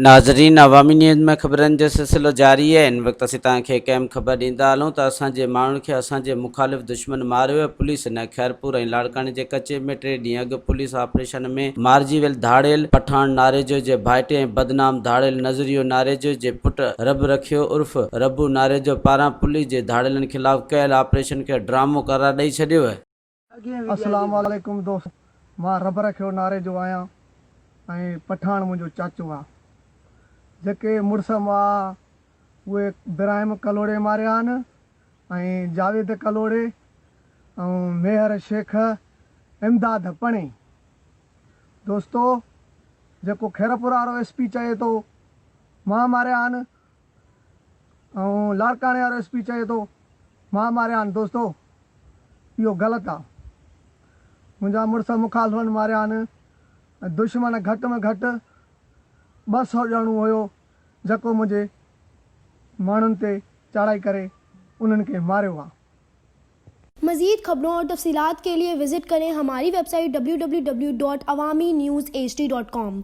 ناظرين عوامي نيوز ۾ خبرن جو سلسلو جاري آهي هن وقت اسين توهان کي هڪ اهم خبر ڏيندا هلون ته اسان جي ماڻهن کي اسان جي مخالف دشمن ماريو آهي پوليس نه خيرپور ۽ لاڙڪاڻي جي ڪچي ۾ ٽي ڏينهن اڳ پوليس آپريشن ۾ مارجي ويل ڌاڙيل پٺاڻ ناريجو جي ڀائٽي ۽ بدنام ڌاڙيل نظريو ناريجو جي پٽ رب رکيو عرف ربو ناريجو پاران پوليس جي ڌاڙيلن خلاف ڪيل آپريشن کي ڊرامو قرار ڏئي ڇڏيو آهي. اسلام عليڪم دوست مان رب رکيو ناريجو آهيان ۽ پٺاڻ منهنجو چاچو آ جيڪي مڙس مئا اهي براهيم ڪلهوڙي ماريا آهن ۽ جاويد ڪلهوڙي ۽ ميهر شيخ امداد پڻي دوستو جيڪو خيرپور وارو ايس پي چئي ٿو مان ماريا آهن ۽ لاڙڪاڻي وارو ايس پي چئي ٿو مان ماريا آهن دوستو اهو غلط آ منهنجا مڙس مخالفن ماريا آهن ۽ دشمن گهٽ ۾ گهٽ 200 ڄڻو هيو جيڪو منهنجي ماڻهن تي چاڙهائي ڪري انهن کي ماريو آ. مزيد خبرون اور تفصيلات کے لئے وزٽ ڪرين ھماري website W W W dot Awami news H D dot com.